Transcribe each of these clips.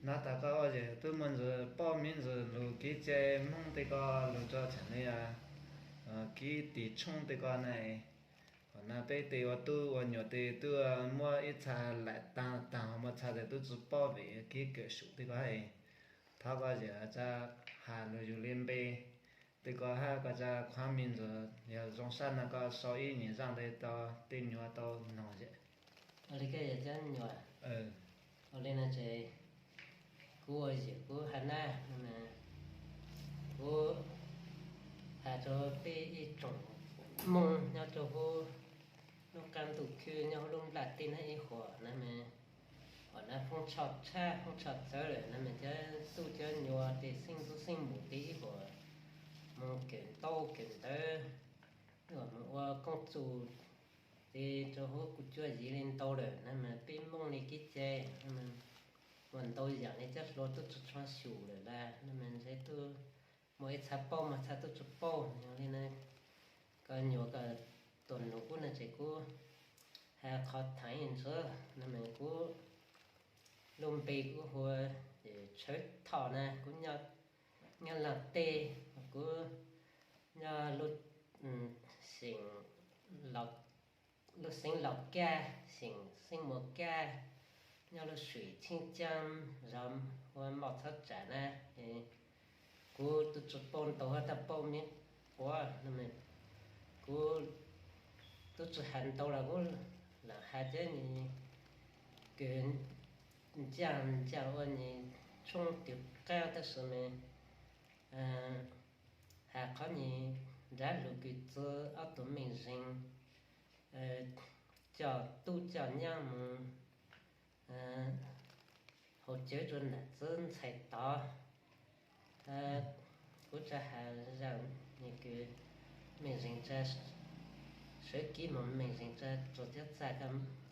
Hnov tas koj ua yawg twb muaj ntxuav poj miv ntxuav lug kib ce Hmoob tej ko lug rua tsam le kib tis tshooj tej ko na. Qhov no peb tej ua tub ua nyuam tej tub muab ib txha laim taag taag ho muab txha tes tub tsi paub vim kib kawm sum tej ko hab. Thov koj yawg tsa has lug yug le npe tej ko hab koj tsa khuav miv ntxuav yog zoo sab no koj sau ib nyuas zaaj le tau tej nyuas tau noog yawg. Ua le koj yawg cov nyuam, ua le no ces kuv ua yawg kuv has na, kuv has rua peb ib tsoom Hmoob nyob rua huv lub qaab ntuj khwb nyob huv lub nplaj teb na ib huam na mas, huam na foob tshoj tshab foob tshoj txawv lawm na mas cov tub cov nyuam tej xeeb ntxwv xeeb mum tej ib huam moog kawm ntaub kawm ntawv, ib huam moog ua koob txuj tej rua huv kuj cuab yiv le ntau lawm na mas peb Hmoob le kib ce ua ntau yaam le cov hluas tub tsi tshua xyum lawm lawm na mas ntshe tub muaj ib txha paub muaj txha tub tsi paub. Yog le na koj nyuam koj tuaj nug kuv no ces kuv has qhov theem ntxuav no mas kuv lub npe kuv hu ua Tshawv Thoj na, kuv nyob Laaj teb, kuv nyob lub xeev Laus Kaj, xeem Xeeb Muas Kaj, nyob lub swm Tsheeb Caab, zos hu ua Moj Txhob Tsam na. Kuv tub tsi paub ntau hab tub paub miv quav no, kuv tub tsi has ntau los kuv lam has cov nyuam kws ncaaj ncaaj ua nyuam tshoob twg qaab tab sis mas has qhov nyuam nrab lug kws txug ob tug mej zeeg coj tub coj nyab moog haus cawv rua nam txwv ntxhais tod. Kuv tsa has zaaj nyuam kws mej zeeg tsa sawv kib moog mej zeeg tsa txug cov txaj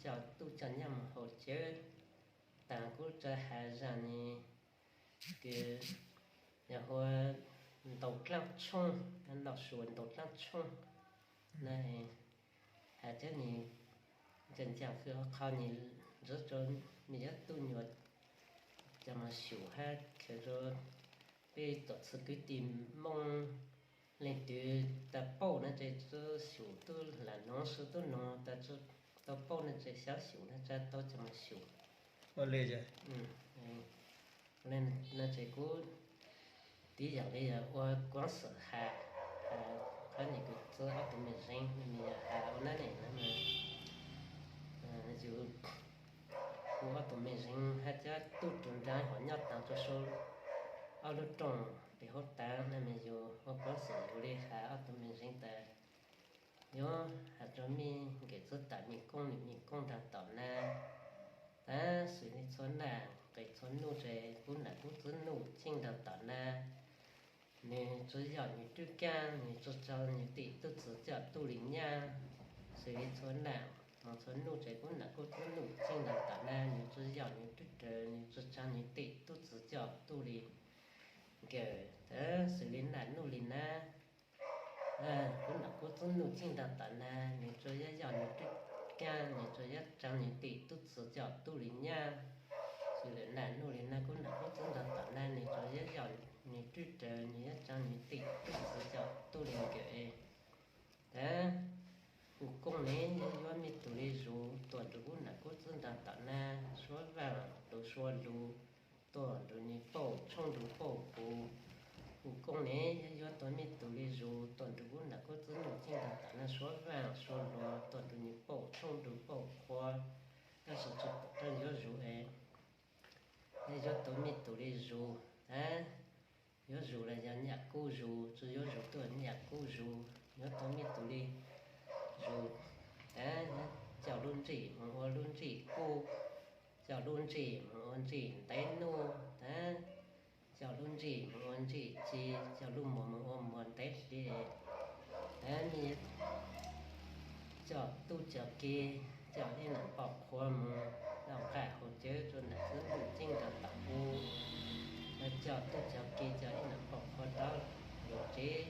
coj tub coj nyab moog haus cawv. Taag kuv tsa has zaaj nyuam kws yog hu ua Ntaus Dlaab Tshoob, noj su Ntaus Dlaab Tshoob na. Has cov nyuam ncaaj ncaaj kws qhov nyuam ntxuav rua mej cov tub nyuam coj moog xyum hab khaws rua peb tuam txhua kwv tij Moob leej twg tas paub na ces tub xyum tub lam noog sib tub noog tas tau paub na ces xyaav xyum na tsa tau coj moog xyum. Ua le no ces kuv tiv yaam le yog ua kuav xwm has, has qhov nyuam kws txug ob tug mej zeeg, mej yog has ua nab ne na, yug kuv ob tug mej zeeg hab cov tub rua nraag huam nyob taag rua sau ob lub rooj pem huv taag na mas yug ua kuav xwm yug le has ob tug mej zeeg tas yuav has rua mej nkaum txug tam mej koob nwm mej koob nraag tom na. Tab sis le txhua naj nqes txhua nuj ces kuv nam kuv txwv nuj ceeb nraag tom na, nwg tsi yog nwg tub kaab, nwg tsi tsaa nwg tej tub txwv coj tub le nyaab. Xws le txhua naj moog txhua nuj ces kuv nam kuv txwv nuj ceeb nraag tom na, nwg tsi yog nwg tub rawv, nwg tsi tsaa nwg tej tub txwv coj tub le nkawm. Tab xws le naj nuj le nab, kuv nam kuv txwv nuj ceeb nraag tom na, nwg tsi yog yog nwg tub kaab, nwg tsi yog tsaa nwg tej tub txwv coj tub le nyaab. Xws le naj nuj le nab kuv nam kuv txwv nraag tom na, nwg tsi yog yog nwg tub rawv, nwg yog tsaa nwg tej tub txwv coj tub le nkawm. Tab, hu koob ne yuav mej tug le zug tuaj nrug kuv nam kuv txwv nraag tom na, suav vaaj lug suav lug tuaj nrug nwg pauj tshoob nrug pauj puv. Hu koob ne yuav tau mej tug le zug tuaj nrug kuv nam kuv txwv nuj ceeb nraag tom na, suav vaaj suav lug tuaj nrug nwg pauj tshoob nrug pauj qhua, tab sis tsi pum rab yuav zug es yuav tau mej tug le zug. Tab, yuav zug los yog nyaj kub zug, tsi yuav zug tuaj nyaj kub zug, yuav tau mej tug le zug. Tab, coj lub ntsej moog ua lub ntsej kub, coj lub ntsej moog ua ntsej ntev nuj, tab, coj lub ntsej moog ua ntsej ci, coj lub muag moog ua muag ntev hli. Tab, mej coj tub coj ki, coj ib nam poj qhua moog laj nqaj haus cawv rua nam txwv nuj ceeb nraag tom u. Coj tub coj ki coj ib nam poj qhua rov lug tsev.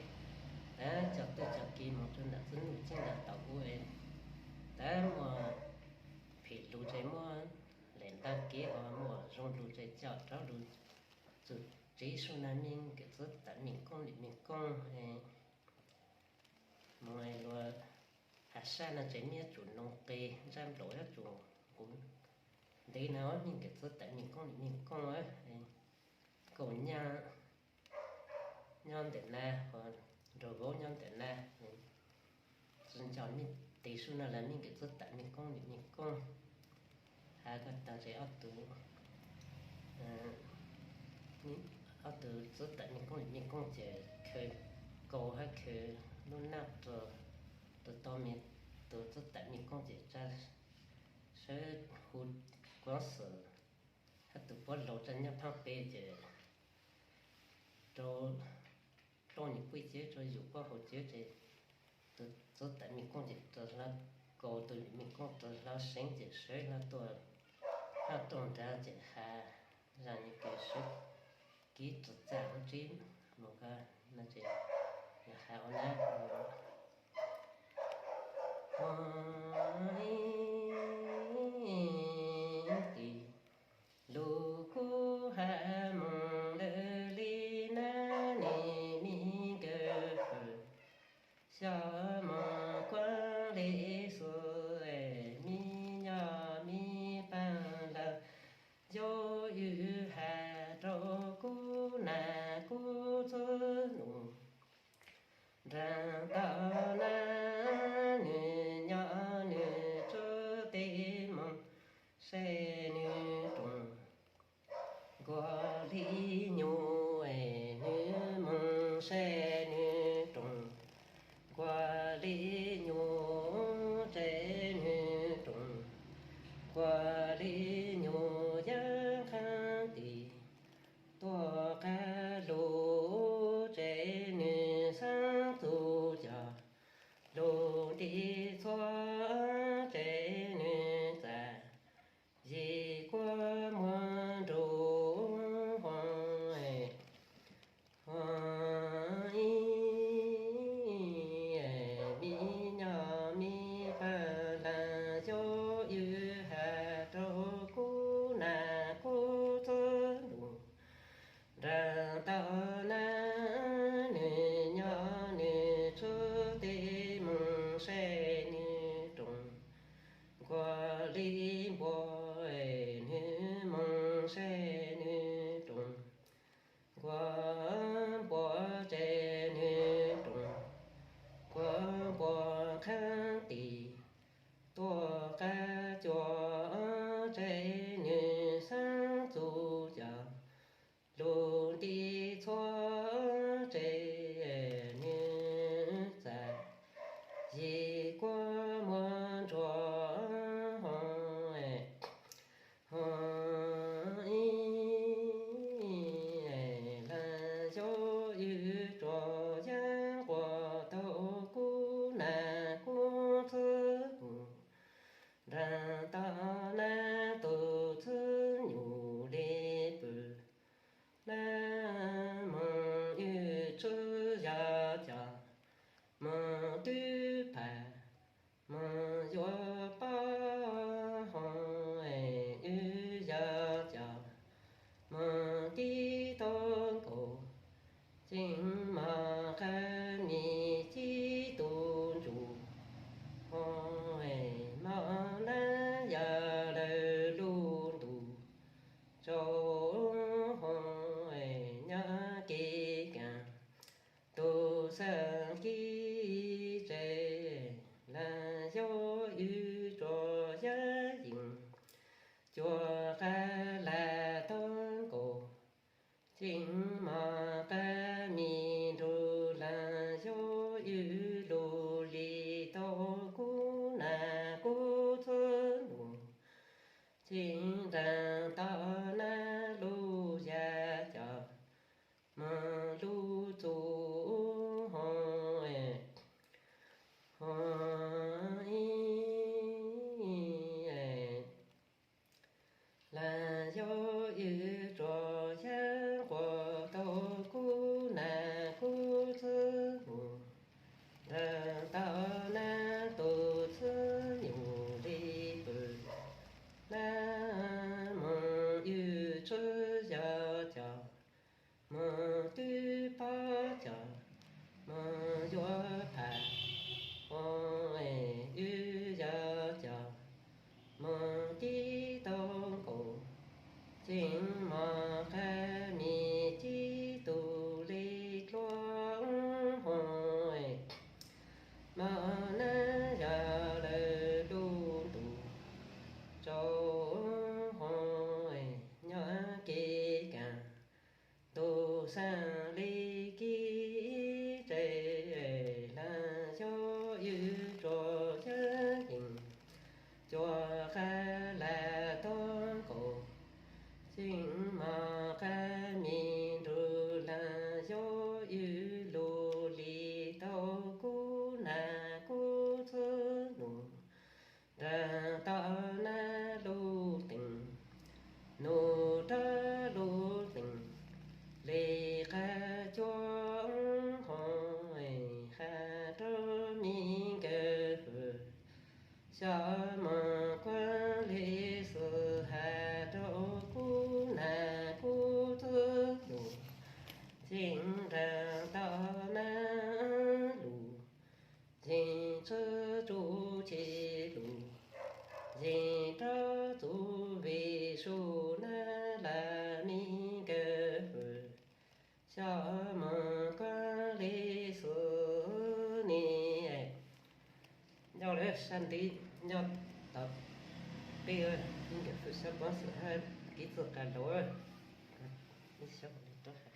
Tab, coj tub coj ki moog rua nam txwv nuj ceeb nraag tom u. Tab, muaj phim lug ces muab lem ntaag kev ho muaj lug tsev coj rov lug txug tsev sub na mej kws txwv tam mej koob lim mej koob. Moog luas has sab no tsev mej yuav tsum noog qeg ntsab nplaum yuav tsum nqus ntev na mej kws txwv tam mej koob lim mej koob. Kaum nyaj nyob ntawm na, nraug vauv nyob ntawm na, tsi nco mej tes sub na lawm mej kws txwv tam mej koob lim mej koob. Has koj taag tsev ob tug, ob tug txwv tam mej koob lim mej koob ces khaws kaus hab khaws lub naj rua tus tau mej tug txwv tam mej koob ces tsa sawv hu kuav xwm hab tus puab laug tsa nyob phaab peb ces rau plaub nyuas puj cev rau yus puab hauv cev ces tus txwv tam mej koob ces rau hla kaus tus lim mej koob rau hla seev ces sawv hla tuaj hab tuaj nraag ces has zag nyuas kws sawv kiv rua txaj lub tsev moog ko no ces has ua na tim lug kuv has moog lawm li na nej mej kawg fawm xyov moog kuav le xwb mej nyob mej paab lawm yog wb has rau kuv na kuv txwv num nraag tau na nwg nyob nwg tsuj teg moog saib nwg rooj nkuaj li nyuj es nwg moog saib nwg rooj nkuaj li nyuj tsev nwg rooj nkuaj li nyuj yav qhaab tim tuaj qab lug tsev nwg xaav txug cov Ceeb mos qab mis cib tug li dluab hoo, mos nab yog lawv lub ntuj tsaus hoo, nyob kev kaam ntuj xaaj li kib tse, laag yog ywj tsuas yab yees, cua qab lag tog nkaus. Ceeb mos qab mis nrug laag yog ywj lug li tau kub nag kub txhwb num, nraag tau nab lub teem, num rab lub teem, li qab cuab hoo, has rau mi nkawd fwm, xyov moog kuab li xwm has rau kub nag kub txhwb num, ceeb nraag tau nab lub teem, txhwb tsuj ci lug, yeej rov txug Vij Sub nab laj mi nkawd fwm, xyov moog kuab li xwm ni. Nyob lawm sab ntiv nyob tod, peb nkawd fwm xyov kuab xwm hab kib txwj qas laus, ib xyob li rov has.